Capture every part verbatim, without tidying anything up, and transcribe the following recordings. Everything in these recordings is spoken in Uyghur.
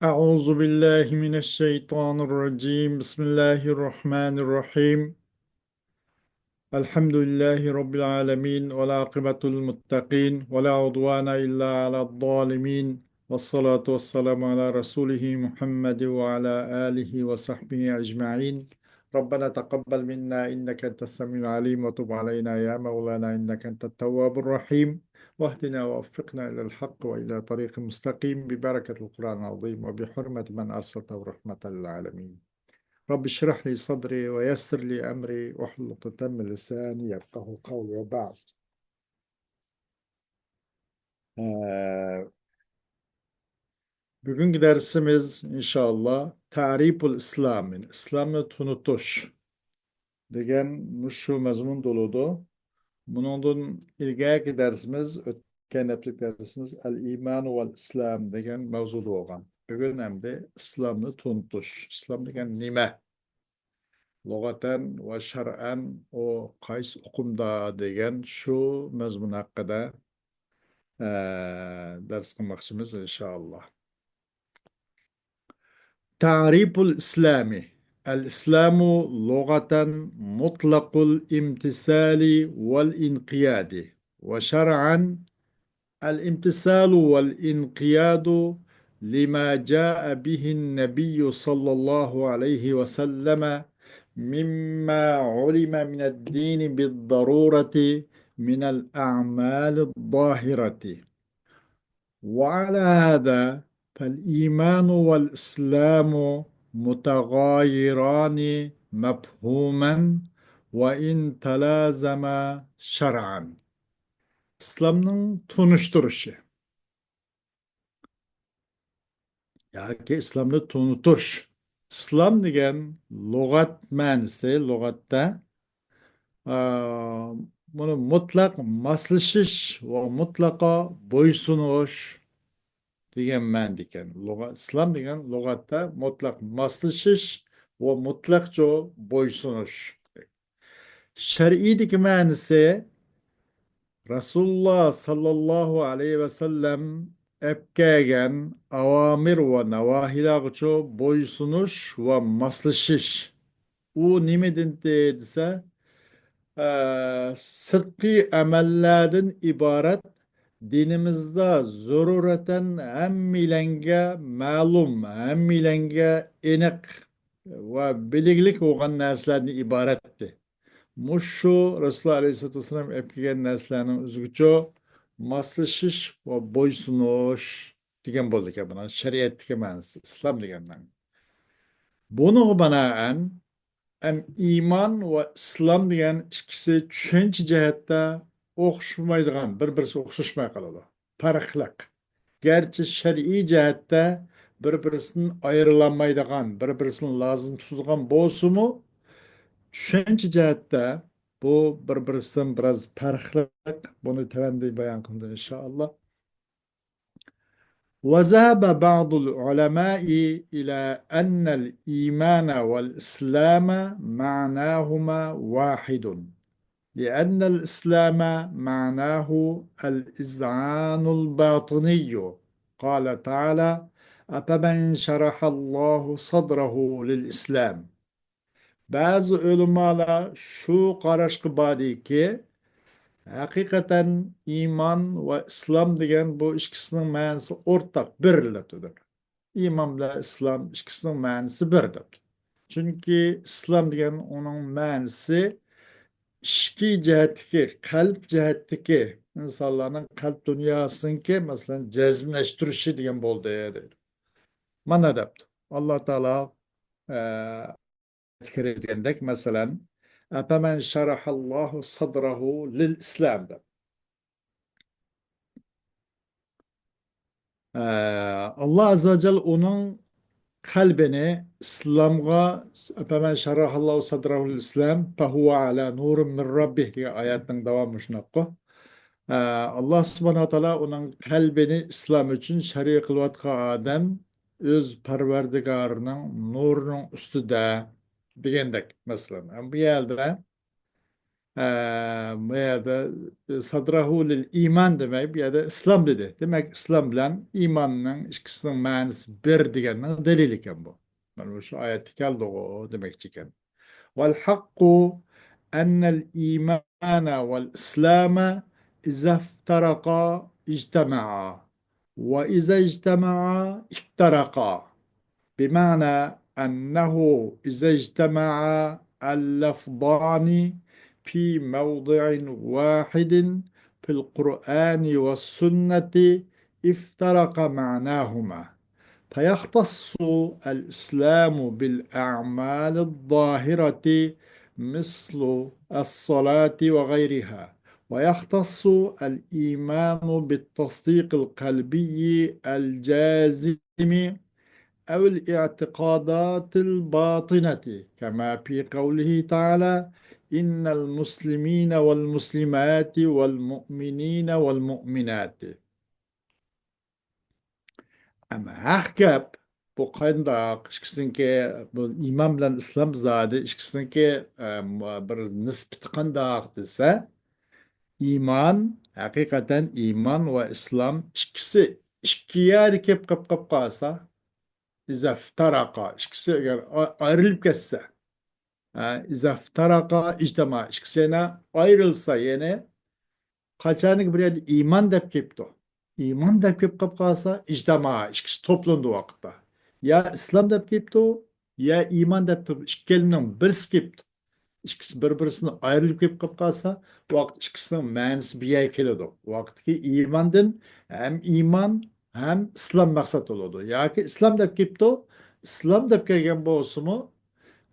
أعوذ بالله من الشيطان الرجيم. بسم الله الرحمن الرحيم. الحمد لله رب العالمين، والعاقبة للمتقين، ولا عدوان إلا على الظالمين، والصلاة والسلام على رسوله محمد وعلى آله وصحبه أجمعين. ربنا تقبل منا إنك أنت السميع العليم، وتب علينا يا مولانا إنك أنت التواب الرحيم، واهدنا ووفقنا إلى الحق وإلى طريق مستقيم ببركة القرآن العظيم وبحرمة من أرسلته رحمة للعالمين. رب اشرح لي صدري ويسر لي أمري واحلل عقدة من لساني يفقهوا قولي وبعد. ئە، بۈگۈنكى دەرسىمىز، ئىنشائاللا، تەرىپۇل ئىسلام، يەنى ئىسلامنى تونۇتۇش دېگەن مۇشۇ مەزمۇندا بولىدۇ. بۇنىڭدىن ئىلگەركى دەرسىمىز، ئۆتكەن ھەپتىلىك دەرسىمىز ئەل ئىمان ۋەل ئىسلام دېگەن مەۋزۇدا بولغان. بۈگۈن ئەمدى ئىسلامنى تونۇتۇش. ئىسلام دېگەن نېمە؟ لۇغەتەن ۋە شەرئەن ئۇ قايسى ئۇقۇمدا دېگەن شۇ مەزمۇن ھەققىدە، ئە، دەرس قىلماقچىمىز، ئىنشائاللا. تەرىپۇل ئىسلامى. الإسلام لغة مطلق الامتثال والانقياد، وشرعا الامتثال والانقياد لما جاء به النبي صلى الله عليه وسلم مما علم من الدين بالضرورة من الأعمال الظاهرة. وعلى هذا فالإيمان والإسلام متغايران مفهوما وإن تلازما شرعا. ئىسلامنىڭ تونۇشتۇرۇشى ياكى ئىسلامنى تونۇتۇش. ئىسلام دېگەن لۇغەت مەنىسى، لۇغەتتە، ئا، بۇنى مۇتلەق ماسلىشىش ۋە مۇتلەقا بويسۇنۇش دېگەن مەنىدىكەن. لۇغەت، ئىسلام دېگەن لۇغەتتە مۇتلەق ماسلىشىش ۋە مۇتلەقچە بويسۇنۇش. شەرئىيدىكى مەنىسى، رەسۇلۇللا ساللاللاھۇ ئەلەيھى ۋەسەللەم ئەپ كەلگەن ئاۋامىر ۋە ناۋاھىلارغىچۇ بويسۇنۇش ۋە ماسلىشىش. ئۇ نېمىدىنتى دېسە، ئە، سىرتقى ئەمەللەردىن ئىبارەت دىنىمىزدا زۆرۈرەتەن ھەممىلەنگە مەلۇم، ھەممىلەنگە ئېنىق ۋە بىلىگلىك بولغان نەرسىلەردىن ئىبارەتتى. مۇشۇ رەسۇلۇللا ئەلەيھىسسالاتۇ ۋەسسالام ئەپ كەلگەن نەرسىلەرنىڭ ئۆزىگىچۇ ماسلىشىش ۋە بويسۇنۇش دېگەن بولىدىكەن. بۇنىڭ شەرىئەتتىكى مەنىسى، ئىسلام دېگەننىڭ. بۇنىڭغا بىنائەن، ئەم ئىمان ۋە ئىسلام دېگەن ئىككىسى چۈشەنچە جەھەتتە ئوخشىمايدىغان، بىر-بىرسىگە ئوخشاشماي قالىدۇ. پەرقلىق. گەرچە شەرئىي جەھەتتە بىر-بىرسىدىن ئايرىلالمايدىغان، بىر-بىرسىنى لازىم تۇتىدىغان بولسىمۇ، چۈشەنچە جەھەتتە بۇ بىر-بىرسىدىن بىراز پەرقلىق. بۇنى تۆۋەندە بايان قىلدى، ئىنشائاللا. وذهب بعض العلماء إلى أن الإيمان والإسلام معناهما واحد، لأن الإسلام معناه الإذعان الباطني. قال تعالى: أفمن شرح الله صدره للإسلام. بەزى ئۆلىمالار شۇ قاراشقا باردىكى، ھەقىقەتەن ئىمان ۋە ئىسلام دېگەن بۇ ئىككىسىنىڭ مەنىسى ئورتاق، بىر دەپتۇ. ئىمان بىلەن ئىسلام ئىككىسىنىڭ مەنىسى بىر دەپتۇ. چۈنكى ئىسلام دېگەن ئۇنىڭ مەنىسى ئىچكى جەھەتتىكى، قەلب جەھەتتىكى، ئىنسانلارنىڭ قەلب دۇنياسىنىڭكى، مەسىلەن، جەزملەشتۈرۈشى دېگەن بولدى دەيدۇ. مانا دەپتۇ. ئاللا تائالا، ئە، كىرگەندەك، مەسىلەن، «أفمن شرح الله صدره للإسلام» دەپ. ئە، ئاللا ئاززە ۋە جەل ئۇنىڭ قەلبىنى ئىسلامغا، «أفمن شرح الله صدره للإسلام فهو على نور من ربه» دېگەن ئايەتنىڭ داۋامى شۇنداققۇ. ئە، ئاللا سۇبھانەھۇ ۋە تائالا ئۇنىڭ قەلبىنى ئىسلام ئۈچۈن شەرىئەت قىلىۋاتقان ئادەم ئۆز پەرۋەردىگارىنىڭ نۇرىنىڭ ئۈستىدە دېگەندەك، مەسىلەن. ئەمما بۇ يەردە، ئە، بۇ يەردە سادرەھۇ لىل ئىمان دېمەي، بۇ يەردە ئىسلام دېدى. دېمەك، ئىسلام بىلەن ئىماننىڭ ئىككىسىنىڭ مەنىسى بىر دېگەننىڭ دەلىلى ئىكەن بۇ. مانا شۇ ئايەتتە كەلدىغۇ دېمەكچى ئىكەن. والحق أن الإيمان والإسلام إذا افترقا اجتمعا، وإذا اجتمعا افترقا، بمعنى أنه إذا اجتمع اللفظان في موضع واحد في القرآن والسنة افترق معناهما، فيختص الإسلام بالأعمال الظاهرة مثل الصلاة وغيرها، ويختص الإيمان بالتصديق القلبي الجازم أو الاعتقادات الباطنة، كما في قوله تعالى: إن المسلمين والمسلمات والمؤمنين والمؤمنات. ئەمما ھەق گەپ، بۇ قانداق؟ ئىككىسىنىڭكى، بۇ ئىمان بىلەن ئىسلام زادى ئىككىسىنىڭكى، ئە، بىر نىسبىتى قانداق دېسە، ئىمان، ھەقىقەتەن ئىمان ۋە ئىسلام ئىككىسى ئىككى يەردە كېلىپ قېلىپ قالسا، ئىزەفتەرەقا، ئىككىسى ئەگەر ئا-، ئايرىلىپ كەتسە، ھە، ئىزەفتەرەقا ئىجتەمائا، ئىككىسى يەنە ئايرىلسا، يەنى قاچانكى بىر يەردە ئىمان دەپ كېلىپتۇ. ئىمان دەپ كېلىپ قاپ قالسا، ئىجتەمائا، ئىككىسى توپلىنىدۇ ۋاقىتتا. يا ئىسلام دەپ كېلىپتۇ، يا ئىمان دەپ تۇرۇپ، ئىككىلىنىڭ بىرسى كېلىپتۇ. ئىككىسى بىر-بىرسىدىن ئايرىلىپ كېلىپ قاپ قالسا، ۋاقىت ئىككىسىنىڭ مەنىسى بىر يەرگە كېلىدۇ. ۋاقىتتىكى ئىماندىن ھەم ئىمان، ھەم ئىسلام مەقسەت بولىدۇ. ياكى ئىسلام دەپ كېلىپتۇ، ئىسلام دەپ كەلگەن بولسىمۇ،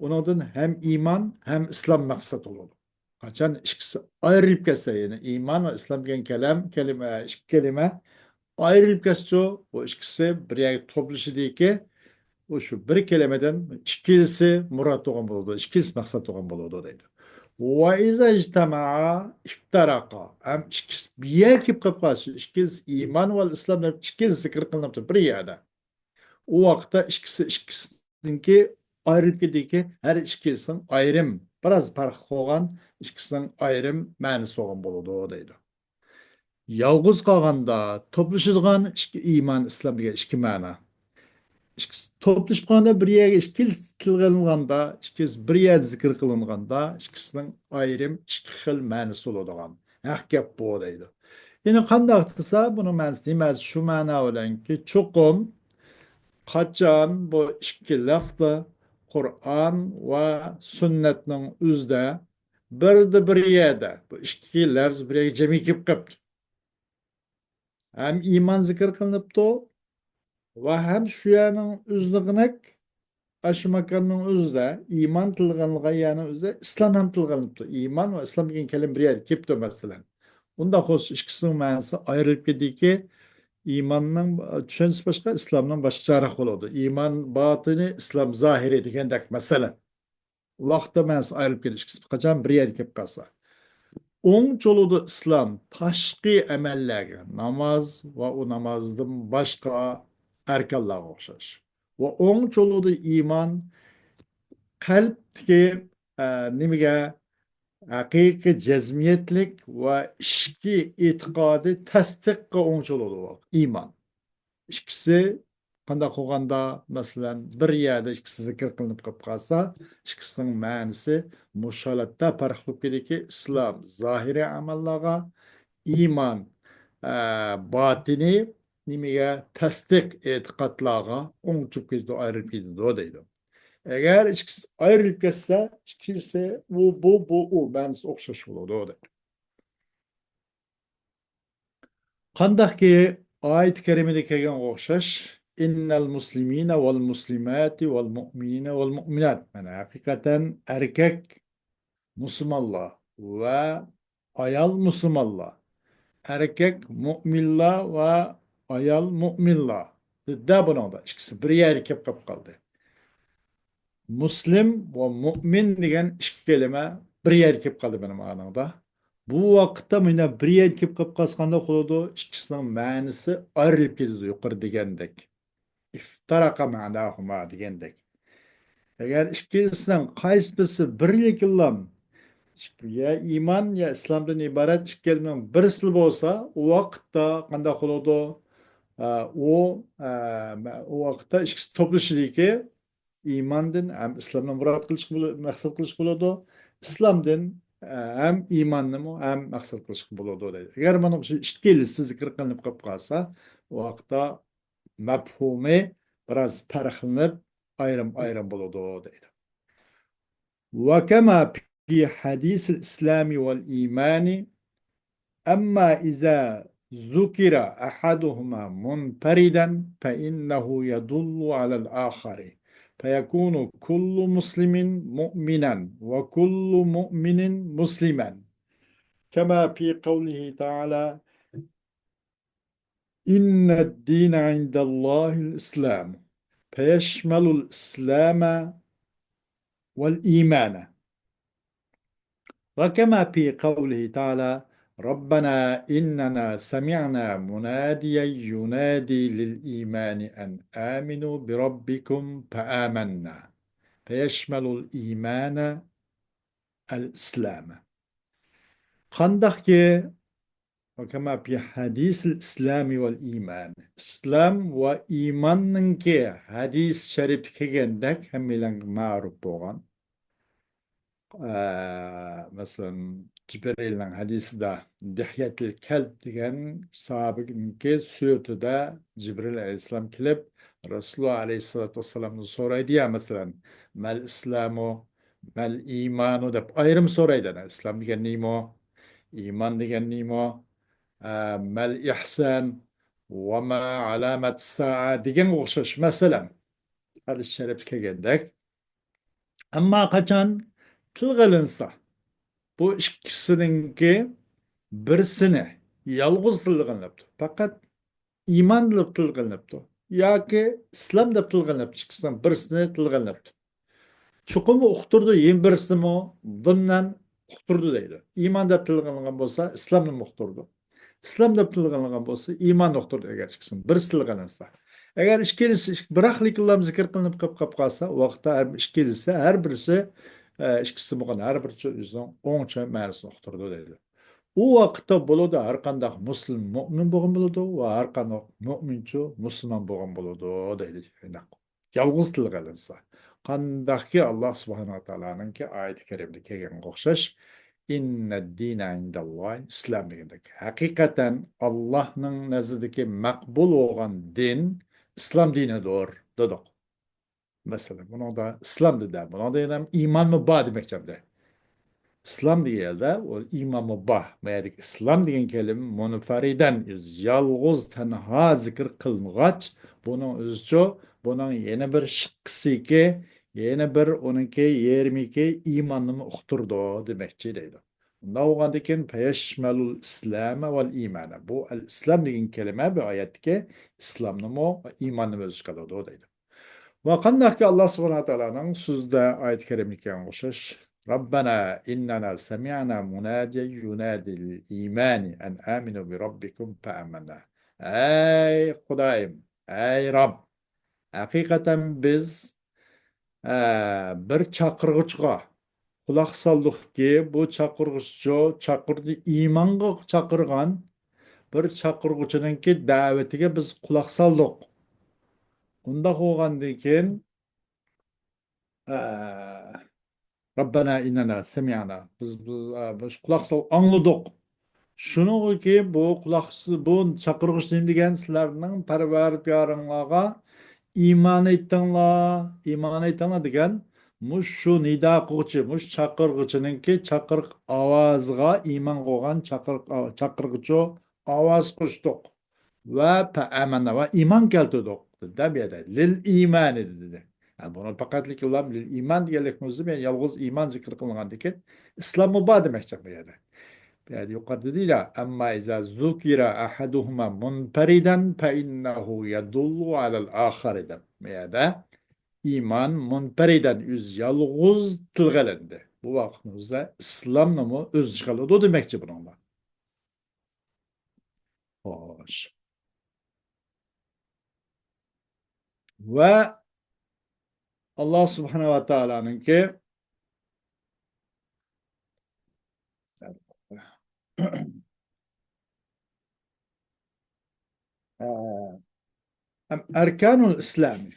ئۇنىڭدىن ھەم ئىمان، ھەم ئىسلام مەقسەت بولىدۇ. قاچان ئىككىسى ئايرىلىپ كەتسە، يەنى ئىمان ۋە ئىسلام دېگەن كەلەم، كەلىمە، ئىككى كەلىمە ئايرىلىپ كەتسىچۇ، بۇ ئىككىسى بىر يەرگە توپلىشىدىكى، ئۇ شۇ بىر كەلىمىدىن ئىككىلىسى مۇراد بولغان بولىدۇ، ئىككىلىسى مەقسەت بولغان بولىدۇ دەيدۇ. ۋە ئىزا ئىجتەمەئا ئىفتەرەقا. ھەم ئىككىسى بىر يەرگە كېلىپ قېلىپ قالسا، ئىككىلىسى ئىمان ۋە ئىسلام دەپ ئىككىلىسى زىكىر قىلىنىپتۇ بىر يەردە. ئۇ ۋاقىتتا ئىككىسى ئىككىسىنىڭكى ئايرىلىپ كېتىدىكى، ھەر ئىككىسىنىڭ ئايرىم، بىراز پەرق قىلغان ئىككىسىنىڭ ئايرىم مەنىسى بولغان بولىدۇ دەيدۇ. يالغۇز قالغاندا توپلىشىدىغان ئىككى ئىمان، ئىسلام دېگەن ئىككى مەنا. ئىككىسى توپلىشىپ قالغاندا بىر يەرگە ئىككىلىسى تىلغا ئېلىنغاندا، ئىككىلىسى بىر يەردە زىكىر قىلىنغاندا، ئىككىسىنىڭ ئايرىم ئىككى خىل مەنىسى بولىدىغان ھەق گەپ بۇ دەيدۇ. يەنى قانداق دېسە، بۇنىڭ مەنىسى نېمە؟ شۇ مەنا بىلەنكى، چوقۇم قاچان بۇ ئىككى لەفزى قۇرئان ۋە سۈننەتنىڭ ئۆزىدە بىردە بىر يەردە، بۇ ئىككى لەفز بىر يەرگە جەمئىي كېلىپ قېپتۇ. ھەم ئىمان زىكىر قىلىنىپتۇ ۋە ھەم شۇ يەرنىڭ ئۆزىدىغىنەك، ئاشۇ ماكاننىڭ ئۆزىدە، ئىمان تىلغا ئېلىنغان يەرنىڭ ئۆزىدە ئىسلام ھەم تىلغا ئېلىنىپتۇ. ئىمان ۋە ئىسلام دېگەن كەلىمە بىر يەرگە كېلىپتۇ، مەسىلەن. ئۇنداق بولسا، ئىككىسىنىڭ مەنىسى ئايرىلىپ كېتىدىكى، ئىماننىڭ چۈشەنچىسى باشقا، ئىسلامنىڭ باشقىچەرەك بولىدۇ. ئىمان باتىنى، ئىسلام زاھىرى دېگەندەك، مەسىلەن. ۋاقىتتا مەنىسى ئايرىلىپ كېتىش، قىسمى قاچان بىر يەرگە كېلىپ قالسا. ئوڭ چولىدا ئىسلام تاشقى ئەمەللەرگە، ناماز ۋە ئۇ نامازدىن باشقا ئەركانلارغا ئوخشاش. ۋە ئوڭ چولىدا ئىمان قەلبتىكى، ئە، نېمىگە؟ ھەقىقىي جەزمىيەتلىك ۋە ئىچكى ئېتىقادى تەستىققا ئوڭ چولىدا ئىمان. ئىككىسى قانداق قىلغاندا، مەسىلەن، بىر يەردە ئىككىسى زىكىر قىلىنىپ قېلىپ قالسا، ئىككىسىنىڭ مەنىسى مۇشۇ ھالەتتە پەرق قىلىپ كېتىدىكى، ئىسلام زاھىرىي ئەمەللەرگە، ئىمان، ئە، باتىنىي نېمىگە، تەستىق ئېتىقادلارغا ئوڭ چۈشۈپ كېتىدۇ، ئايرىلىپ كېتىدۇ دەيدۇ. ئەگەر ئىككىسى ئايرىلىپ كەتسە، ئىككىسى ئۇ، بۇ، بۇ، ئۇ مەنىسى ئوخشاش بولىدۇ دەيدۇ. قانداقكى ئايەت كەرىمىدە كەلگەنگە ئوخشاش، إن المسلمين والمسلمات والمؤمنين والمؤمنات. مانا ھەقىقەتەن ئەركەك مۇسۇلمانلار ۋە ئايال مۇسۇلمانلار، ئەركەك مۇئمىنلار ۋە ئايال مۇئمىنلار دېدى بۇنىڭدا. ئىككىسى بىر يەرگە كېلىپ قېلىپ قالدى. مۇسلىم ۋە مۇئمىن دېگەن ئىككى كەلىمە بىر يەرگە كېلىپ قالدى مېنىڭ ماڭىدا. بۇ ۋاقىتتا مۇنداق بىر يەرگە كېلىپ قېلىپ قالسا قانداق بولىدۇ؟ ئىككىسىنىڭ مەنىسى ئايرىلىپ كېتىدۇ، يۇقىرى دېگەندەك. افترق معناهما دېگەندەك. ئەگەر ئىككىلىسىنىڭ قايسى بىرسى بىرلىكىنلام يا ئىمان، يا ئىسلامدىن ئىبارەت ئىككىلىنىڭ بىرسى بولسا، ئۇ ۋاقىتتا قانداق بولىدۇ؟ ئە، ئۇ، ئە، ئۇ ۋاقىتتا ئىككىسى توپلىشىدىكى، ئىماندىن ھەم ئىسلامنى مۇراد قىلىشقا بولۇ-، مەقسەت قىلىشقا بولىدۇ، ئىسلامدىن، ئە، ھەم ئىماننىمۇ ھەم مەقسەت قىلىشقا بولىدۇ دەيدۇ. ئەگەر مانا شۇ ئىككىلىسى زىكىر قىلىنىپ قېلىپ قالسا، ئۇ ۋاقىتتا مەپھۇمى بىراز پەرقلىنىپ، ئايرىم-ئايرىم بولىدۇ دەيدۇ. وكما في حديث الإسلام والإيمان، أما إذا ذكر أحدهما منفردا فإنه يدل على الآخر، فيكون كل مسلم مؤمنا وكل مؤمن مسلما، كما في قوله تعالى: إن الدين عند الله الإسلام، فيشمل الإسلام والإيمان. وكما في قوله تعالى: ربنا إننا سمعنا مناديا ينادي للإيمان أن آمنوا بربكم فآمنا، فيشمل الإيمان الإسلام. قانداقكى، وكما في حديث الإسلام والإيمان، ئىسلام ۋە ئىماننىڭكى ھەدىس شەرىپى كەلگەندەك، ھەممەيلەنگە مەرۇپ بولغان، ئە، مەسىلەن، جىبرىلنىڭ ھەدىسىدە، دىھيەتىل كەلب دېگەن ساھابىنىڭكى سۈرىتىدە جىبرىل ئەلەيھىسسالام كېلىپ، رەسۇلۇللا ئەلەيھىسسالاتۇ ۋەسسالامدىن سورايدۇ يا، مەسىلەن، مەل ئىسلامۇ، مەل ئىمانۇ دەپ ئايرىم سورايدۇ. ئەنە، ئىسلام دېگەن نېمە؟ ئىمان دېگەن نېمە؟ ئە، مەل ئىھسان، ۋە مە ئالامەت سائە دېگەنگە ئوخشاش، مەسىلەن، ھەدىس شەرىپتە كەلگەندەك. ئەمما قاچان تىلغا ئېلىنسا، بۇ ئىككىسىنىڭكى بىرسىنى يالغۇز تىلغا ئېلىنىپتۇ. پەقەت ئىمان دەپ تىلغا ئېلىنىپتۇ ياكى ئىسلام دەپ تىلغا ئېلىنىپتۇ. ئىككىسىنىڭ بىرسىنى تىلغا ئېلىنىپتۇ. چوقۇم ئۇقتۇرىدۇ، يەنە بىرسىمۇ ضمناً ئۇقتۇرىدۇ دەيدۇ. ئىمان دەپ تىلغا ئېلىنغان بولسا، ئىسلامنىمۇ ئۇقتۇرىدۇ. ئىسلام دەپ تىلغا ئېلىنغان بولسا، ئىمان ئۇقتۇرىدۇ، ئەگەر ئىككىسىنىڭ بىرسى تىلغا ئېلىنسا. ئەگەر ئىككىلىسى، بىراقلىكىنلام زىكىر قىلىنىپ قېلىپ قالسا، ۋاقىتتا ھەر ئىككىلىسى، ھەر بىرسى، ئە، ئىككىسى بولغان ھەر بىرسى ئۆزىنىڭ ئوڭچە مەنىسىنى ئۇقتۇرىدۇ دەيدۇ. ئۇ ۋاقىتتا بولىدۇ، ھەر قانداق مۇسلىم مۆمىن بولغان بولىدۇ ۋە ھەر قانداق مۆمىنچۇ مۇسۇلمان بولغان بولىدۇ دەيدۇ. شۇنداق. يالغۇز تىلغا ئېلىنسا. قانداقكى، ئاللا سۇبھانەھۇ ۋە تائالانىڭكى ئايىتى كەرىمىدە كەلگەنگە ئوخشاش، «ئىننەددىنە ئىندەللاھىل ئىسلام» دېگەندەك. ھەقىقەتەن ئاللانىڭ نەزىرىدىكى مەقبۇل بولغان دىن ئىسلام دىنىدۇر، دېدۇق. مەسىلەن، بۇنىڭدا ئىسلام دېدى، بۇنىڭدا يەنە ئىمانمۇ بار دېمەكچى ئەمدى. ئىسلام دېگەن يەردە ئۇ ئىمانمۇ بار. بۇ يەردىكى ئىسلام دېگەن كەلىمە مۇنفەرىدەن، يالغۇز، تەنھا زىكىر قىلىنغاچ، بۇنىڭ ئۆزىچۇ، بۇنىڭ يەنە بىر شىققىسىكى، يەنە بىر ئۇنىڭكى يېرىمىكى ئىماننىمۇ ئۇقتۇرىدۇ دېمەكچى دەيدۇ. ئۇنداق بولغاندىن كېيىن، فەيەشمەلۇل ئىسلامە ۋەل ئىمانە. بۇ ئەل ئىسلام دېگەن كەلىمە بۇ ئايەتتىكى ئىسلامنىمۇ، ئىماننىمۇ ئۆز ئىچىگە ئالىدۇ دەيدۇ. ۋە قانداقكى، ئاللا سۇبھانەھۇ ۋە تائالانىڭ سۆزىدە ئايەت كەرىمىدىكىگە ئوخشاش، رەببەنا ئىننەنا سەمىئنا مۇنادىيەن يۇنادى لىل ئىمانى ئەن ئامىنۇ بىرەببىكۇم فەئامەننا. ئەي خۇدايىم، ئەي رەب، ھەقىقەتەن بىز ئە، بىر چاقىرغۇچىغا قۇلاق سالدۇقكى، بۇ چاقىرغۇچى چاقىردى، ئىمانغا چاقىرغان بىر چاقىرغۇچىنىڭكى دەۋىتىگە بىز قۇلاق سالدۇق. ئۇنداق بولغاندىن كېيىن، ئە، رەببەنا ئىننەنا سەمىئنا. بىز، بىز، ئە، بىز قۇلاق سال-، ئاڭلىدۇق. شۇنىڭغىكى بۇ قۇلاق، بۇ چاقىرغۇچ نېمە دېگەن؟ سىلەرنىڭ پەرۋەردىگارىڭلارغا ئىمان ئېيتىڭلار، ئىمان ئېيتىڭلار دېگەن مۇشۇ نىدا قىلغۇچى، مۇشۇ چاقىرغۇچىنىڭكى چاقىرىق ئاۋازىغا ئىمان قىلغان چاقىرىق، چاقىرغۇچى ئاۋاز قوشتۇق. ۋە پەئەمەننا، ۋە ئىمان كەلتۈردۇق. دەپ يەردە لىل ئىمانى دېدى. ھە، بۇنى پەقەتلىك ئىلام لىل ئىمان دېگەنلىكنىڭ ئۆزى بىلەن يالغۇز ئىمان زىكىر قىلىنغاندىكىن، ئىسلاممۇ بار دېمەكچى بۇ يەردە. بۇ يەردە يۇقىرىدا دېدى، ئەمما ئىزا زۇكىرە ئەھەدۇھۇما مۇنپەرىدەن فەئىننەھۇ يەدۇللۇ ئەلەل ئاخىرى دەپ. بۇ يەردە ئىمان مۇنپەرىدەن، ئۆزى يالغۇز تىلغا ئېلىندى. بۇ ۋاقىتنىڭ ئۆزىدە ئىسلامنىمۇ ئۆز ئىچىگە ئالىدۇ دېمەكچى بۇنىڭدا. خوش. ۋە ئاللا سۇبھانەھۇ ۋە تائالانىڭكى، ئە، ئەركانۇل ئىسلامى.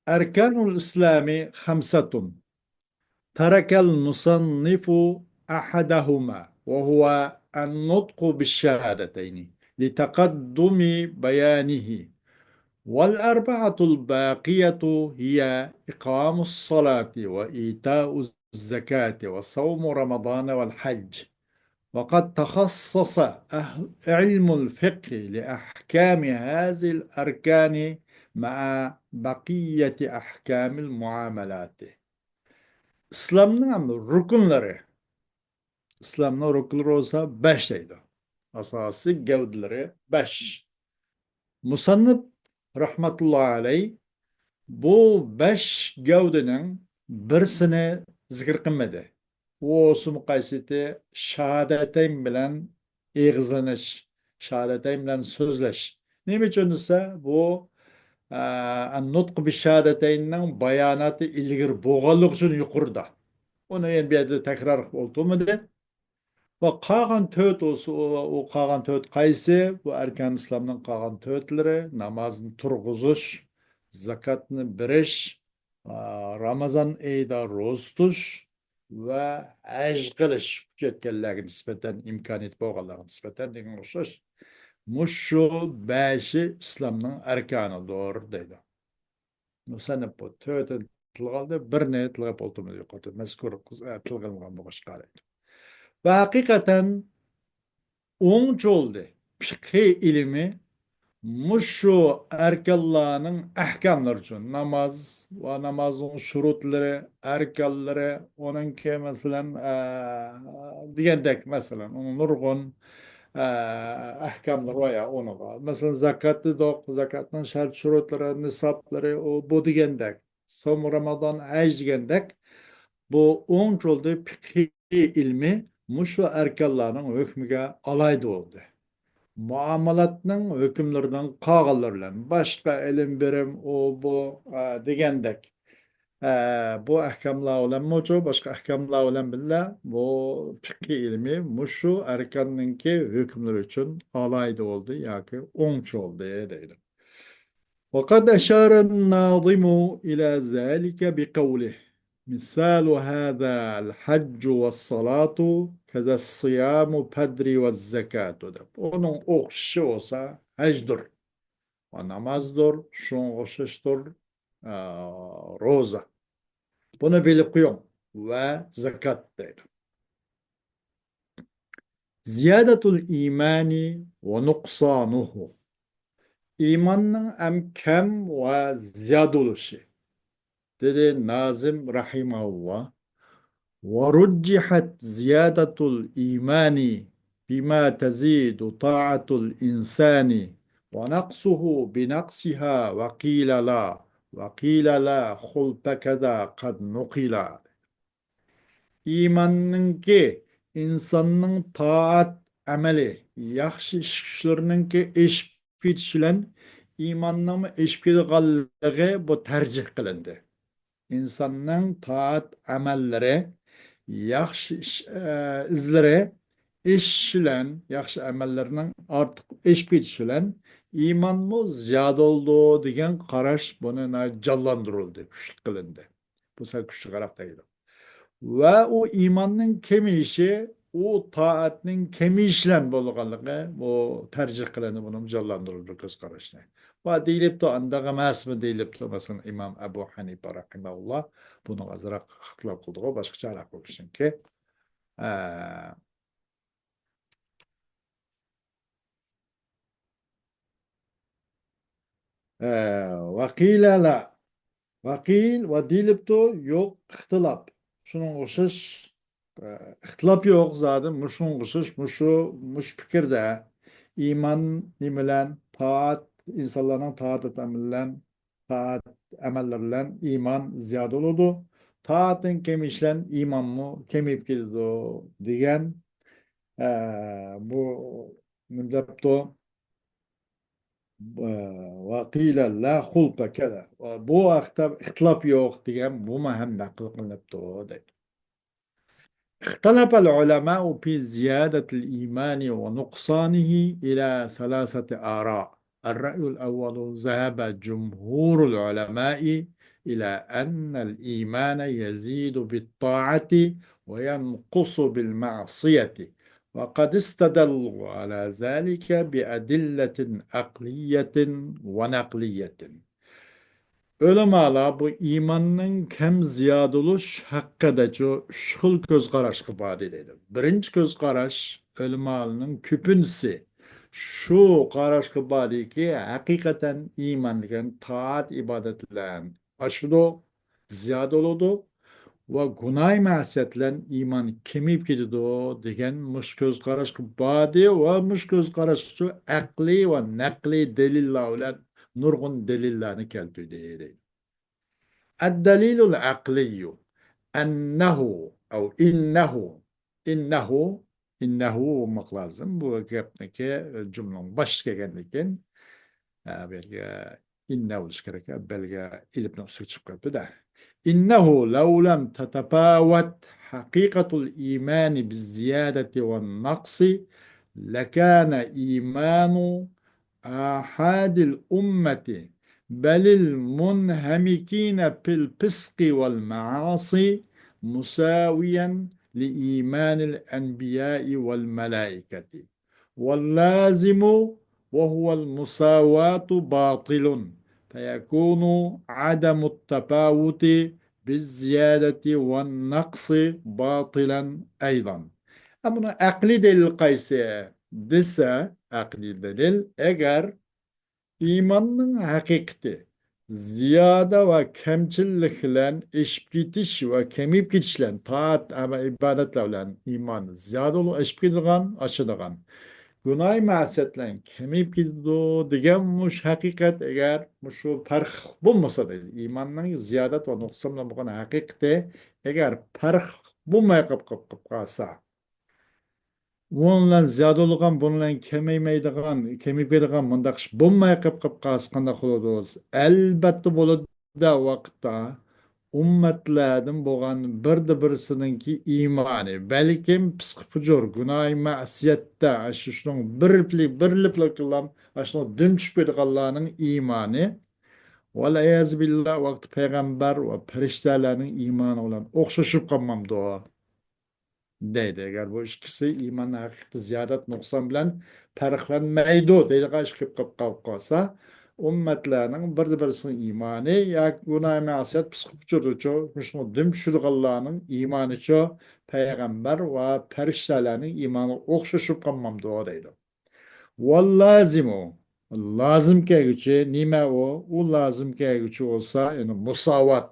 أركان الإسلام خمسة، ترك المصنف أحدهما، وهو النطق بالشهادتين لتقدم بيانه، والأربعة الباقية هي إقام الصلاة وإيتاء الزكاة وصوم رمضان والحج. وقد تخصص أه-، علم الفقه لأحكام هذه الأركان مع بقية أحكام المعاملات. ئىسلامنىڭ رۇكۇنلىرى. ئىسلامنىڭ رۇكۇنلىرى بولسا بەش دەيدۇ. ئاساسىي گەۋدىلىرى بەش. مۇسەننىپ رەھمەتۇللاھى ئەلەيھ بۇ بەش گەۋدىنىڭ بىرسىنى زىكىر قىلمىدى. ئۇ بولسىمۇ قايسىتى؟ شاھادەتەين بىلەن ئېغىزلىنىش، شاھادەتەين بىلەن سۆزلەش. نېمە ئۈچۈن دېسە، بۇ، ئە، نۇتق بىشاھادەتەيننىڭ باياناتى ئىلگىرى بولغانلىقى ئۈچۈن يۇقىرىدا. ئۇنى يەنە بۇ يەردە تەكرار قىلىپ ئولتۇرمىدى. ۋە قالغان تۆت بولسا، ئۇ، ئۇ قالغان تۆت قايسى؟ بۇ ئەركان ئىسلامنىڭ قالغان تۆتلىرى: نامازنى تۇرغۇزۇش، زاكاتنى بېرىش، ئا، رامازان ئېيىدا روزا تۇتۇش ۋە ھەج قىلىش، كۈچ يەتكەنلەرگە نىسبەتەن، ئىمكانىيىتى بولغانلارغا نىسبەتەن دېگەنگە ئوخشاش. مۇشۇ بەشى ئىسلامنىڭ ئەركانىدۇر دەيدۇ. مۇسەننىپ بۇ تۆتىنى تىلغا ئالدى، بىرنى تىلغا ئولتۇرمىدى يۇقىرىدا. مەزكۇر قىز-، ئە، تىلغا ئېلىنغان بولغاچقا دەيدۇ. ۋە ھەقىقەتەن ئوڭچە بولدى. پىقھىي ئىلمى مۇشۇ ئەركانلارنىڭ ئەھكاملىرى ئۈچۈن، ناماز ۋە نامازنىڭ شۇرۇتلىرى، ئەركانلىرى، ئۇنىڭكى، مەسىلەن، ئە، دېگەندەك، مەسىلەن، ئۇنىڭ نۇرغۇن، ئە، ئەھكاملىرى بار يا ئۇنىڭغا. مەسىلەن، زاكات دېدۇق، زاكاتنىڭ شەرت شۇرۇتلىرى، نىسابلىرى، ئۇ، بۇ دېگەندەك. سوم رامازان، ھەج دېگەندەك، بۇ ئوڭچە بولدى پىقھىي ئىلمى مۇشۇ ئەركانلارنىڭ ھۆكمىگە ئالاھىدە بولدى. مۇئامىلاتنىڭ ھۆكۈملىرىنىڭ قالغانلىرى بىلەن، باشقا ئىلىم بېرىم، ئۇ، بۇ، ئە، دېگەندەك، ئە، بۇ ئەھكاملار بىلەنمۇچۇ، باشقا ئەھكاملار بىلەن بىللە، بۇ پىقھىي ئىلمى مۇشۇ ئەركاننىڭكى ھۆكۈملىرى ئۈچۈن ئالاھىدە بولدى ياكى ئوڭچە بولدى دەيدۇ. وقد أشار الناظم إلى ذلك بقوله: مثال هذا الحج والصلاة كذا الصيام فدر والزكاة، دەپ. ئۇنىڭ ئوخشىشى بولسا ھەجدۇر ۋە نامازدۇر، شۇنىڭغا ئوخشاشتۇر، ئا، روزا. بۇنى بىلىپ قويۇڭ. ۋە زاكات دەيدۇ. زىيادەتۇل ئىمانى ۋە نۇقسانۇھۇ. ئىماننىڭ ھەم كەم ۋە زىيادە بولۇشى. دېدى نازىم رەھىمەھۇللا: ورجحت زيادة الإيمان بما تزيد طاعة الإنسان ونقصه بنقصها وقيل لا، وقيل لا خلف كذا قد نقل. ئىماننىڭكى، ئىنساننىڭ تائەت ئەمەلى، ياخشى ئىش كۈچلىرىنىڭكى ئېشىپ كېتىشى بىلەن ئىماننىڭمۇ ئېشىپ كېتىدىغانلىقى بۇ تەرجىھ قىلىندى. ئىنساننىڭ تائەت ئەمەللىرى، ياخشى ئىش، ئە، ئىزلىرى ئېشىش بىلەن، ياخشى ئەمەللىرىنىڭ ئارتۇق ئېشىپ كېتىشى بىلەن ئىمانمۇ زىيادە بولىدۇ دېگەن قاراش بۇنى ناھايىتى جانلاندۇرۇلدى، كۈچلۈك قىلىندى. بۇ سەل كۈچلۈكرەك دەيدۇ. ۋە ئۇ ئىماننىڭ كېمىيىشى، ئۇ تائەتنىڭ كېمىيىشى بىلەن بولىدىغانلىقى، بۇ تەرجىھ قىلىندى، بۇنىمۇ جانلاندۇرۇلدى كۆز قاراشنى. ۋە دېيىلىپتۇ، ئانداق ئەمەسمۇ دېيىلىپتۇ. مەسىلەن، ئىمام ئەبۇ ھەنىپە رەھىمەھۇللا بۇنىڭغا ئازراق ئىختىلاپ قىلدىغۇ، باشقىچە ئەرەق قىلىشنىڭكى. ئە، ئە، ۋەقىلە لا. ۋەقىل ۋە دېيىلىپتۇ، يوق، ئىختىلاپ. شۇنىڭغا ئوخشاش، ئە، ئىختىلاپ يوق زادى. مۇشۇنىڭغا ئوخشاش، مۇشۇ، مۇشۇ پىكىردە ئىمان نېمە بىلەن؟ تائەت، ئىنسانلارنىڭ تائەت ئەمەل بىلەن، تائەت ئەمەللىرى بىلەن ئىمان زىيادە بولىدۇ. تائەتنىڭ كېمىيىشى بىلەن ئىمانمۇ كېمىيىپ كېتىدۇ دېگەن، ئە، بۇ نېمە دەپتۇ؟ ئە، ۋەقىلە لا خۇلفە كەدە. بۇ ھەقتە ئىختىلاپ يوق دېگەن بۇمۇ ھەم نەقىل قىلىنىپتۇ دەيدۇ. اختلف العلماء في زيادة الإيمان ونقصانه إلى ثلاثة آراء. الرأي الأول: ذهب جمهور العلماء إلى أن الإيمان يزيد بالطاعة وينقص بالمعصية، وقد استدلوا على ذلك بأدلة عقلية ونقلية. ئۆلىمالار بۇ ئىماننىڭ كەم زىيادىلىشىش ھەققىدە شۇ، شۇ خىل كۆز قاراشقا باردى دەيدۇ. بىرىنچى كۆز قاراش، ئۆلىمالارنىڭ كۆپىنچىسى شۇ قاراشقا باردىكى، ھەقىقەتەن ئىمان دېگەن تائەت ئىبادەتلەر ئاشىدۇ، زىيادە بولىدۇ ۋە گۇناھ مەسىيەت بىلەن ئىمان كېمىيىپ كېتىدۇ دېگەن مۇشۇ كۆز قاراشقا باردى ۋە مۇشۇ كۆز قاراشقا شۇ ئەقلىي ۋە نەقلىي دەلىللەر بىلەن نۇرغۇن دەلىللەرنى كەلتۈردى. الدليل العقلي أنه أو إنه، إنه، إنه بولماق لازىم. بۇ گەپنىكى جۈملىنىڭ باشى كەلگەندىن كېيىن، ئە، بۇ يەرگە إن بولۇشى كېرەك، بەلگە ئېلىپنىڭ ئۈستىگە چىقىپ قېلىپتۇ-دە. إنه لو لم تتفاوت حقيقة الإيمان بالزيادة والنقص لكان إيمان آحاد الأمة بل المنهمكين في الفسق والمعاصي مساويا لإيمان الأنبياء والملائكة، واللازم وهو المساواة باطل، فيكون عدم التفاوت بالزيادة والنقص باطلا أيضا. ئەمما ئەقلىي دەلىل قايسى دېسە، ئەقلىي دەلىل، ئەگەر ئىماننىڭ ھەقىقىتى زىيادە ۋە كەمچىللىك بىلەن ئېشىپ كېتىش ۋە كېمىيىپ كېتىش بىلەن، تائەت، ئەمەل، ئىبادەتلەر بىلەن ئىمان زىيادە بولۇپ ئېشىپ كېتىدىغان، ئاشىدىغان، گۇناھ مەسىيەت بىلەن كېمىيىپ كېتىدۇ دېگەن مۇشۇ ھەقىقەت ئەگەر مۇشۇ پەرق بولمىسا دەيدۇ، ئىماننىڭ زىيادەت ۋە نۇقسان بىلەن بولغان ھەقىقىتى ئەگەر پەرق بولماي قاپ، قاپ، قاپ قالسا، بۇنىڭ بىلەن زىيادە بولغان، بۇنىڭ بىلەن كېمەيمەيدىغان، كېمىيىپ كېتىدىغان مۇنداق ئىش بولماي قېلىپ، قېلىپ قالسا قانداق بولىدۇ؟ ئەلبەتتە بولىدۇ، ئۇ ۋاقىتتا ئۈممەتلەردىن بولغان بىردە بىرسىنىڭكى ئىمانى، بەلكىم پىسقى پۇجۇر، گۇناھى مەسىيەتتە، ئاشۇ شۇنىڭ بىر، بىرلىكلا، ئاشۇنىڭ دۈم چۈشۈپ كېتىدىغانلارنىڭ ئىمانى، ۋەلئىيازۇ بىللا، ۋاقتى پەيغەمبەر ۋە پەرىشتەلەرنىڭ ئىمانى بىلەن ئوخشىشىپ قالمامدۇ؟ دەيدۇ. ئەگەر بۇ ئىككىسى ئىمان ھەقىقىتى زىيادەت نۇقسان بىلەن پەرقلەنمەيدۇ دەيدىغان ئىش كېلىپ قاپ قالسا، ئۈممەتلەرنىڭ بىردە بىرسىنىڭ ئىمانى ياكى گۇناھ مەسىيەت پىسقى پۇجۇرىچۇ، مۇشۇنىڭ دۈم چۈشىدىغانلارنىڭ ئىمانىچۇ، پەيغەمبەر ۋە پەرىشتەلەرنىڭ ئىمانىغا ئوخشىشىپ قالمامدۇ دەيدۇ. ۋەللازىمۇ، لازىم كەلگۈچى نېمە ئۇ؟ ئۇ لازىم كەلگۈچى بولسا، يەنى مۇساۋات.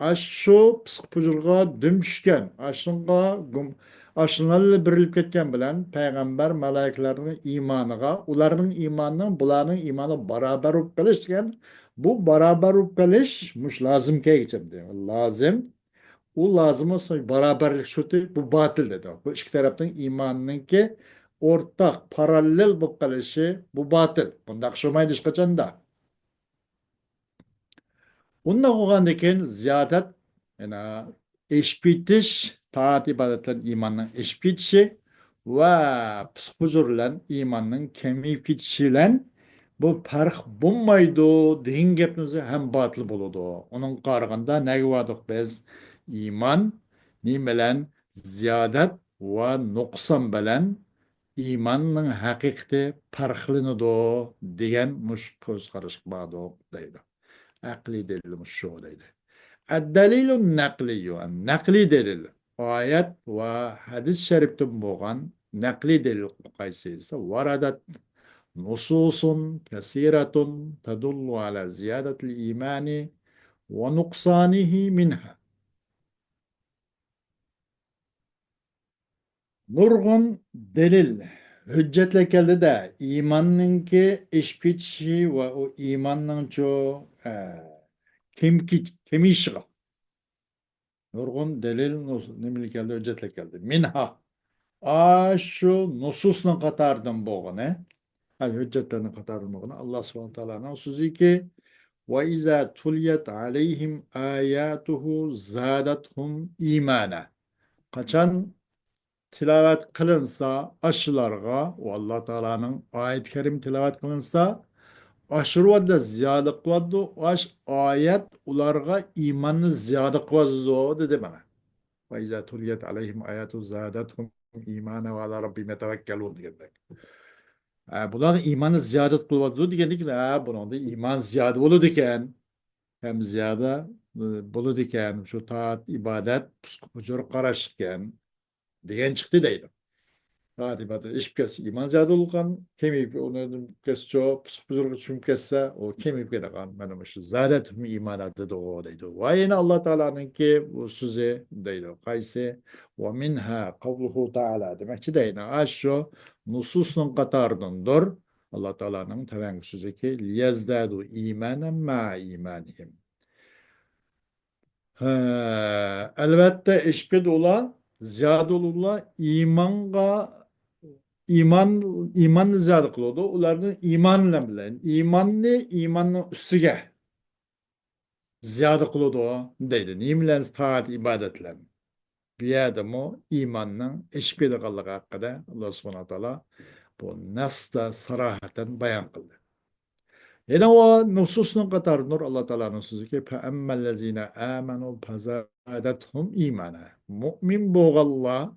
ئاشۇ پىسقى پۇجۇرغا دۈم چۈشكەن، ئاشۇنىڭغا گۇم-، ئاشۇلارلا بېرىلىپ كەتكەن بىلەن پەيغەمبەر، مەلائىكىلەرنىڭ ئىمانىغا، ئۇلارنىڭ ئىمانىنىڭ بۇلارنىڭ ئىمانىغا بارابەر بولۇپ قېلىش دېگەن، بۇ بارابەر بولۇپ قېلىش مۇشۇ لازىم كەلگۈچى. لازىم ئۇ لازىم بولسا بارابەرلىك شۇرتى، بۇ باتىل دېدى. بۇ ئىككى تەرەپنىڭ ئىمانىنىڭكى ئورتاق، پاراللېل بولۇپ قېلىشى، بۇ باتىل. بۇنداق ئىش بولمايدۇ ھېچقاچاندا. ئۇنداق بولغاندىن كېيىن زىيادەت، يەنى ئېشىپ كېتىش، تائەت ئىبادەت بىلەن ئىماننىڭ ئېشىپ كېتىشى ۋە پىسقى پۇجۇر بىلەن ئىماننىڭ كېمىيىپ كېتىشى بىلەن بۇ پەرق بولمايدۇ دېگەن گەپنىڭ ئۆزى ھەم باتىل بولىدۇ. ئۇنىڭغا قارىغاندا نەگە باردۇق بىز؟ ئىمان نېمە بىلەن؟ زىيادەت ۋە نۇقسان بىلەن ئىماننىڭ ھەقىقىتى پەرقلىنىدۇ دېگەن مۇشۇ كۆز قاراشقا باردۇق دەيدۇ. ئەقلىي دەلىل مۇشۇ دەيدۇ. الدليل النقلي، نەقلىي دەلىل، ئايەت ۋە ھەدىس شەرىپتىن بولغان نەقلىي دەلىل قايسى دېسە، وردت نصوص كثيرة تدل على زيادة الإيمان ونقصانه منها. نۇرغۇن دەلىل، ھۆججەتلەر كەلدى-دە، ئىماننىڭكى ئېشىپ كېتىشى ۋە ئۇ ئىماننىڭچۇ، ئە، كېم-، كېمىيىشىغا. نۇرغۇن دەلىل، نۇس-، نېمىلەر كەلدى، ھۆججەتلەر كەلدى. مىنھا، ئاشۇ نۇسۇسنىڭ قاتارىدىن بولغىنى، ھە، ھۆججەتلەرنىڭ قاتارىدىن بولغىنى، ئاللا سۇبھانەھۇ ۋە تائالانىڭ سۆزىكى، وإذا تليت عليهم آياته زادتهم إيمانا. قاچان تىلاۋەت قىلىنسا، ئاشۇلارغا، ئۇ ئاللا تائالانىڭ ئايىتى كەرىمى تىلاۋەت قىلىنسا، ئاشۇرۇۋاتىدۇ، زىيادە قىلىۋاتىدۇ، ئاش ئايەت ئۇلارغا ئىماننى زىيادە قىلىۋاتىدۇ، دېدى مانا. وَإِذَا تُلِيَتْ عَلَيْهِمْ آيَاتُهُ زَادَتْهُمْ إِيمَانًا وَعَلَى رَبِّهِمْ يَتَوَكَّلُونَ دېگەندەك. ھە، بۇلارغا ئىماننى زىيادەت قىلىۋاتىدۇ دېگەندىكىن، ھە، بۇنىڭدا ئىمان زىيادە بولىدىكەن. ھەم زىيادە، ئى، بولىدىكەن. شۇ تائەت، ئىبادەت، پۇسقا پۇجۇر قاراشلىقكەن. دېگەن چىقتى دەيدۇ. تائەت ئىبادەت ئېشىپ كەتسە، ئىمان زىيادە بولغان، كېمىيىپ، ئۇنى كەتسىچۇ، پۇسۇق پۇجۇرغا چۈشۈپ كەتسە، ئۇ كېمىيىپ كېتىدىغان. مانا مۇشۇ زادەتھۇم ئىمانا دېدىغۇ دەيدۇ. ۋە يەنە ئاللا تائالانىڭكى بۇ سۆزى دەيدۇ. قايسى؟ ۋە مىنھا قەۋلۇھۇ تائالا دېمەكچى دەيدۇ. ئاشۇ نۇسۇسنىڭ قاتارىدىندۇر. ئاللا تائالانىڭ تەۋەڭگە سۆزىكى، لىيەزدادۇ ئىمانەن مەئە ئىمانىھىم. ھە، ئەلۋەتتە، ئېشىپ كېتىدۇ ئۇلار، زىيادە بولىدۇ ئۇلار، ئىمانغا، ئىمان، ئىماننى زىيادە قىلىدۇ. ئۇلارنىڭ ئىمان بىلەن، ئىماننى ئىماننىڭ ئۈستىگە زىيادە قىلىدۇ دەيدۇ. نېمە بىلەن؟ تائەت، ئىبادەت بىلەن. بۇ يەردىمۇ ئىماننىڭ ئېشىپ كېتىدىغانلىقى ھەققىدە ئاللا سۇبھانەھۇ ۋە تائالا بۇ نەستە ساراھەتەن بايان قىلدى. يەنە ئۇ نۇسۇسنىڭ قاتارىدىندۇر ئاللا تائالانىڭ سۆزىكى، فَأَمَّا الَّذِينَ آمَنُوا فَزَادَتْهُمْ إِيمَانًا. مۇئمىن بولغانلار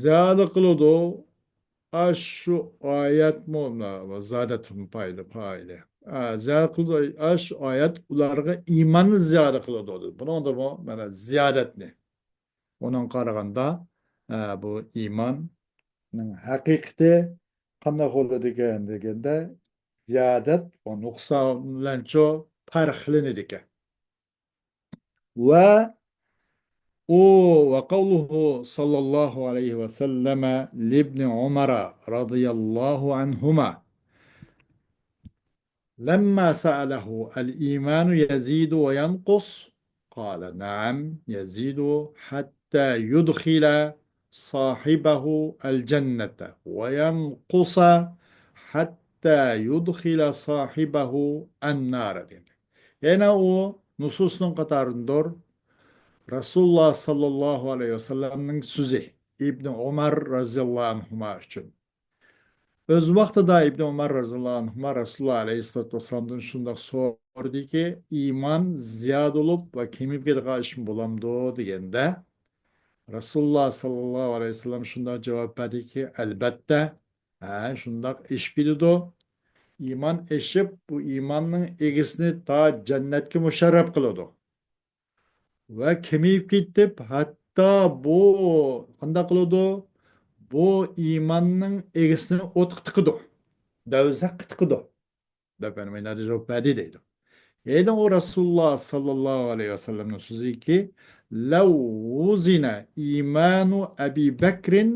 زىيادە قىلىدۇ. ئاشۇ ئايەتمۇ، زادەتھۇم پائىلى، پائىلى. ئا، زىيادە قىلىدۇ. ئاشۇ ئايەت ئۇلارغا ئىماننى زىيادە قىلىدۇ، دېدى. بۇنىڭدىمۇ مانا زىيادەتنى. ئۇنىڭغا قارىغاندا، ئا، بۇ ئىماننىڭ ھەقىقىتى قانداق بولىدىكەن دېگەندە، زىيادەت ۋە نۇقسان بىلەنچۇ پەرقلىنىدىكەن. ۋە ئۇ، ۋە قەۋلۇھۇ سەللەللاھۇ ئەلەيھى ۋە سەللەمە لىبنى ئۇمەرە رەزىيەللاھۇ ئەنھۇما لەمما سەئەلەھۇ ئەل ئىمانۇ يەزىدۇ ۋە يەنقۇس؟ قالە نەئەم، يەزىدۇ ھەتتا يۇدخىلە صاھىبەھۇ ئەل جەننەتە ۋە يەنقۇسە ھەتتا يۇدخىلە صاھىبەھۇ ئەن نارە دېدى. يەنە ئۇ نۇسۇسنىڭ قاتارىدىندۇر. رەسۇلۇللا ساللاللاھۇ ئەلەيھى ۋەسەللەمنىڭ سۆزى ئىبنى ئۇمەر رەزىياللاھۇ ئەنھۇما ئۈچۈن. ئۆز ۋاقتىدا ئىبنى ئۇمەر رەزىياللاھۇ ئەنھۇما رەسۇلۇللا ئەلەيھىسسالاتۇ ۋەسسالامدىن شۇنداق سورىدىكى، ئىمان زىيادە بولۇپ ۋە كېمىيىپ كېتىدىغان ئىشمۇ بولامدۇ دېگەندە، رەسۇلۇللا ساللاللاھۇ ئەلەيھى ۋەسەللەم شۇنداق جاۋاب بەردىكى، ئەلبەتتە، ھە، شۇنداق ئېشىپ كېتىدۇ. ئىمان ئېشىپ، بۇ ئىماننىڭ ئىگىسىنى تا جەننەتكە مۇشەررەپ قىلىدۇ. ۋە كېمىيىپ كېتىپ، ھەتتا بۇ قانداق قىلىدۇ؟ بۇ ئىماننىڭ ئىگىسىنى ئوتقا تىقىدۇ، دەۋزەخكە تىقىدۇ، دەپ مانا مۇنداق جاۋاب بەردى دەيدۇ. يەنى ئۇ رەسۇلۇللا ساللاللاھۇ ئەلەيھى ۋەسەللەمنىڭ سۆزىكى، لەۋ ۋۇزىنە ئىمانۇ ئەبى بەكرىن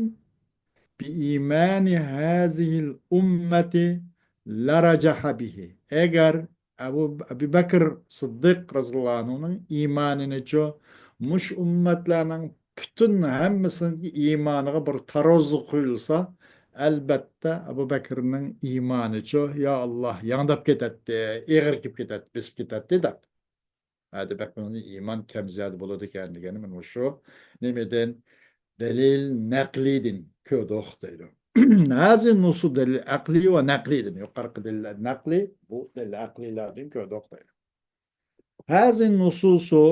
بىئىمانى ھازىھىل ئۇممەتى لەرەجەھە بىھى. ئەگەر ئەبۇ، ئەبۇ بەكىر سىددىق رەزىياللاھۇ ئەنھۇنىڭ ئىمانىنىچۇ، مۇشۇ ئۈممەتلەرنىڭ پۈتۈن ھەممىسىنىڭ ئىمانىغا بىر تارازۇ قويۇلسا، ئەلبەتتە، ئەبۇ بەكىرنىڭ ئىمانىچۇ، يا ئاللا، ياڭداپ كېتەتتى، ئېغىر كېلىپ كېتەتتى، بېسىپ كېتەتتى دەپ. ھە، دېمەك، بۇنىڭ ئىمان كەم زىيادە بولىدىكەن دېگەننى مانا مۇشۇ نېمىدىن، دەلىل نەقلىيدىن كۆردۇق دەيدۇ. ھازى نۇسۇ دەلىل ئەقلىي ۋە نەقلىيدىن. يۇقىرىقى دەلىل نەقلىي، بۇ دەلىل ئەقلىيلەردىن كۆردۇق دەيدۇ. ھازى نۇسۇسۇ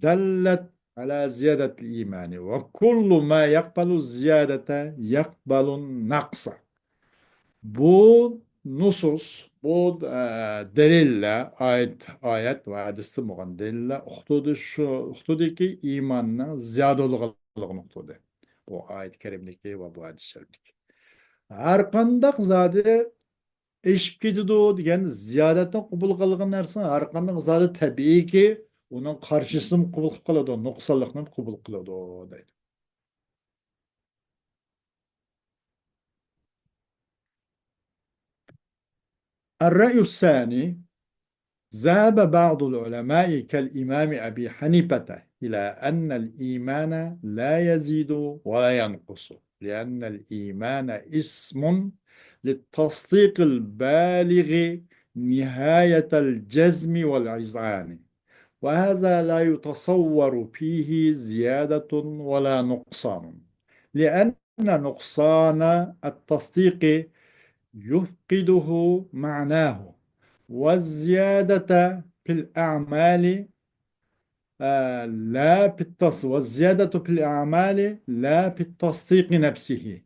دەللەت ئەلا زىيادەتىل ئىمانى ۋە كۇللۇ ما يەقبەلۇ زىيادەتە يەقبەلۇن نەقسە. بۇ نۇسۇس، بۇ، ئە، دەلىللەر، ئايەت، ئايەت ۋە ھەدىستىن بولغان دەلىللەر ئۇقتۇردى، شۇ ئۇقتۇردىكى ئىماننىڭ زىيادە بولغانلىقىنى ئۇقتۇردى. بۇ ئايەت كەرىمدىكى ۋە بۇ ھەدىس شەرىپتىكى. ھەر قانداق زادى ئېشىپ كېتىدۇ دېگەن زىيادەتنى قوبۇل قىلغان نەرسىنىڭ ھەر قانداق زادى تەبىئىيكى، ئۇنىڭ قارشىسىنى قوبۇل قىلىپ قالىدۇ، نۇقسانلىقنى قوبۇل قىلىدۇ دەيدۇ. الرأي الثاني، ذهب بعض العلماء كالإمام أبي حنيفة إلى أن الإيمان لا يزيد ولا ينقص، لأن الإيمان اسم للتصديق البالغ نهاية الجزم والإذعان، وهذا لا يتصور فيه زيادة ولا نقصان، لأن نقصان التصديق يفقده معناه، والزيادة في الأعمال، آه، لا في التص-، والزيادة في الأعمال لا في التصديق نفسه.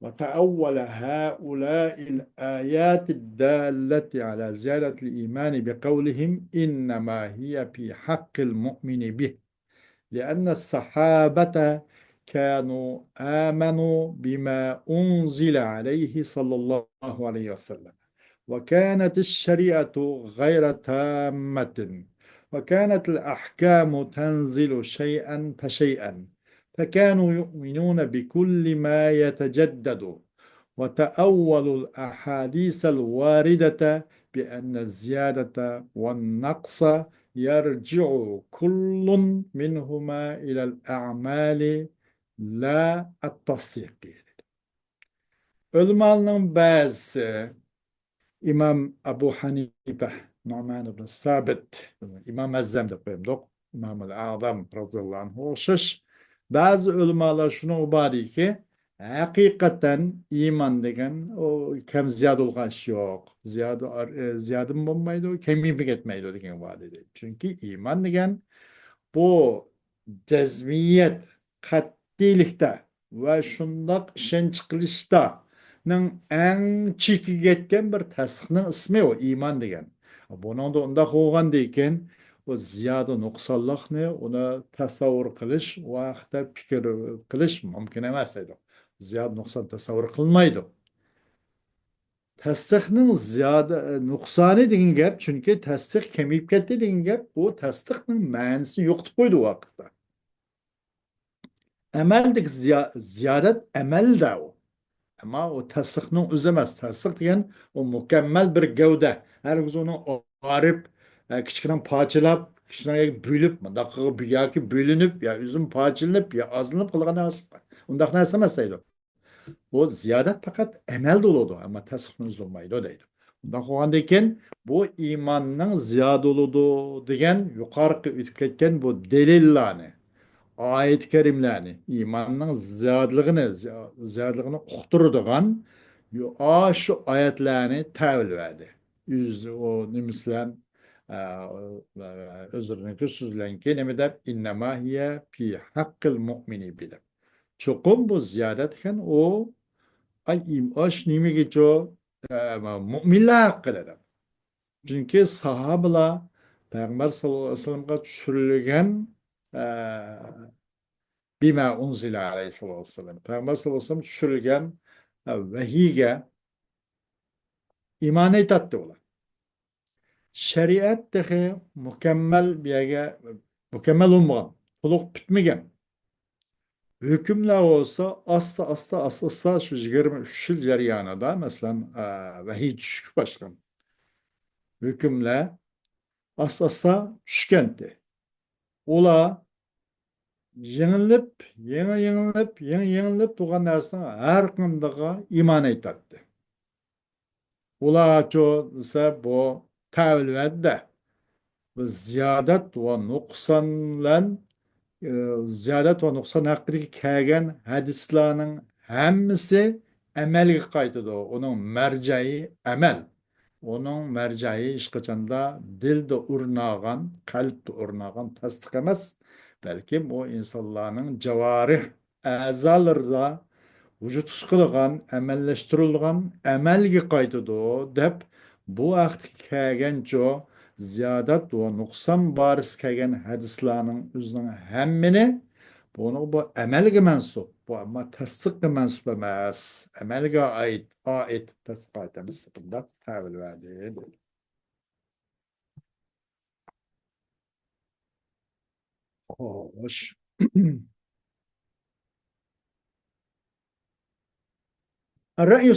وتأول هؤلاء الآيات الدالة على زيادة الإيمان بقولهم: إنما هي في حق المؤمن به، لأن الصحابة كانوا آمنوا بما أنزل عليه صلى الله عليه وسلم، وكانت الشريعة غير تامة، وكانت الأحكام تنزل شيئا فشيئا، فكانوا يؤمنون بكل ما يتجدد، وتأولوا الأحاديث الواردة بأن الزيادة والنقص يرجع كل منهما إلى الأعمال لا التصديق. ئۆلىمالارنىڭ بەزىسى، ئىمام ئەبۇ ھەنىپە، نۇئمان ئىبن سابىت، ئىمام ئەزەم دەپ قويامدۇق، ئىمامۇل ئەزەم رازىياللاھۇ ئەنھۇغا ئوخشاش بەزى ئۆلىمالار شۇنىڭغا باردىكى، ھەقىقەتەن ئىمان دېگەن ئۇ كەم زىيادە بولغان ئىش يوق. زىيادە، ئە، زىيادىمۇ بولمايدۇ، كېمىيىپمۇ كەتمەيدۇ دېگەن بار دېدى. چۈنكى ئىمان دېگەن بۇ جەزمىيەت، قەتئىيلىكتە ۋە شۇنداق ئىشەنچ قىلىشتانىڭ ئەڭ چېكىگە يەتكەن بىر تەستىقنىڭ ئىسمى ئۇ ئىمان دېگەن. بۇنىڭدا ئۇنداق بولغاندىكىن، ئۇ زىيادە نۇقسانلىقنى ئۇنى تەسەۋۋۇر قىلىش، ئۇ ھەقتە پىكىر قىلىش مۇمكىن ئەمەس دەيدۇ. زىيادە نۇقسان تەسەۋۋۇر قىلمايدۇ. تەستىقنىڭ زىيادە، نۇقسانى دېگەن گەپ، چۈنكى تەستىق كېمىيىپ كەتتى دېگەن گەپ، ئۇ تەستىقنىڭ مەنىسىنى يوقىتىپ قويدى ئۇ ۋاقىتتا. ئەمەلدىكى زىيا-، زىيادەت ئەمەلدە ئۇ. ئەمما ئۇ تەستىقنىڭ ئۆزى ئەمەس. تەستىق دېگەن ئۇ مۇكەممەل بىر گەۋدە. ھەرگىز ئۇنىڭ ئايرىپ، ئە، كىچىككىنە پارچىلاپ، كىچىككىنە بۆلۈپ، مۇنداق قىلغان ياكى بۆلۈنۈپ، يا ئۆزىمۇ پارچىلىنىپ، يا ئازلىنىپ قىلغان نەرسە. ئۇنداق نەرسە ئەمەس دەيدۇ. بۇ زىيادەت پەقەت ئەمەلدە بولىدۇ، ئەمما تەستىقنى ئۆزى بولمايدۇ دەيدۇ. ئۇنداق بولغاندىن كېيىن، بۇ ئىماننىڭ زىيادە بولىدۇ دېگەن يۇقىرىقى ئۆتۈپ كەتكەن بۇ دەلىللارنى، ئايەت كەرىملەرنى، ئىماننىڭ زىيادىلىقىنى، زىيادىلىقىنى ئۇقتۇرىدىغان يۇ-، ئاشۇ ئايەتلەرنى تەۋىل بەردى. ئۆز-، ئۇ نېمىسىلەن، ئە، ئۆزلىرىنىڭكى سۆزلەنكى نېمە دەپ، «ئىننەما ھىيە پى ھەققىل مۇئمىنى» دەپ. چوقۇم بۇ زىيادەت ئىكەن، ئۇ، ئاي، ئىم-، ئاش نېمىگىچۇ، ئە، مۇئمىنلار ھەققىدە دەپ. چۈنكى ساھابىلار پەيغەمبەر ساللاللاھۇ ئەلەيھى ۋەسەللەمگە چۈشۈرۈلگەن، ئە، بىما ئۇنزىلە ئەلەيھىسسالاتۇ ۋەسسالام. پەيغەمبەر ساللاللاھۇ ئەلەيھى ۋەسەللەم چۈشۈرۈلگەن، ئە، ۋەھىيگە ئىمان ئېيتاتتى ئۇلار. شەرىئەت تېخى مۇكەممەل بىر يەرگە، مۇكەممەل بولمىغان، تولۇق پۈتمىگەن. ھۆكۈملەر بولسا ئاستا، ئاستا، ئاستا، ئاستا شۇ يىگىرمە ئۈچ يىل جەريانىدا، مەسىلەن، ئە، ۋەھىي چۈشۈشكە باشلىغان. ھۆكۈملەر ئاستا، ئاستا چۈشكەنتى. ئۇلار يېڭىلىپ، يېڭى يېڭىلىپ، يېڭى يېڭىلىپ تۇرغان نەرسىنىڭ ھەر قاندىقىغا ئىمان ئېيتاتتى. ئۇلارچۇ دېسە، بۇ تەۋىل ۋەددە. بۇ زىيادەت ۋە نۇقسان بىلەن، ئى، زىيادەت ۋە نۇقسان ھەققىدىكى كەلگەن ھەدىسلەرنىڭ ھەممىسى ئەمەلگە قايتىدۇ. ئۇنىڭ مەرجەئى ئەمەل. ئۇنىڭ مەرجەئى ھېچقاچاندا دىلدا ئورناغان، قەلبتە ئورناغان تەستىق ئەمەس، بەلكىم ئۇ ئىنسانلارنىڭ جاۋارىھ ئەزالىرىدا ۋۇجۇدقا چىقىدىغان، ئەمەللەشتۈرۈلىدىغان ئەمەلگە قايتىدۇ، دەپ بۇ ھەقتە كەلگەنچۇ زىيادەت ۋە نۇقسان بارىسى كەلگەن ھەدىسلەرنىڭ ئۆزىنىڭ ھەممىنى بۇنىڭ بۇ ئەمەلگە مەنسۇپ، بۇ ئەمما تەستىققە مەنسۇپ ئەمەس، ئەمەلگە ئائىت، ئائىت، تەستىققە ئائىت ئەمەس، بۇنداق تەۋىل بەردى. خوش. الرأي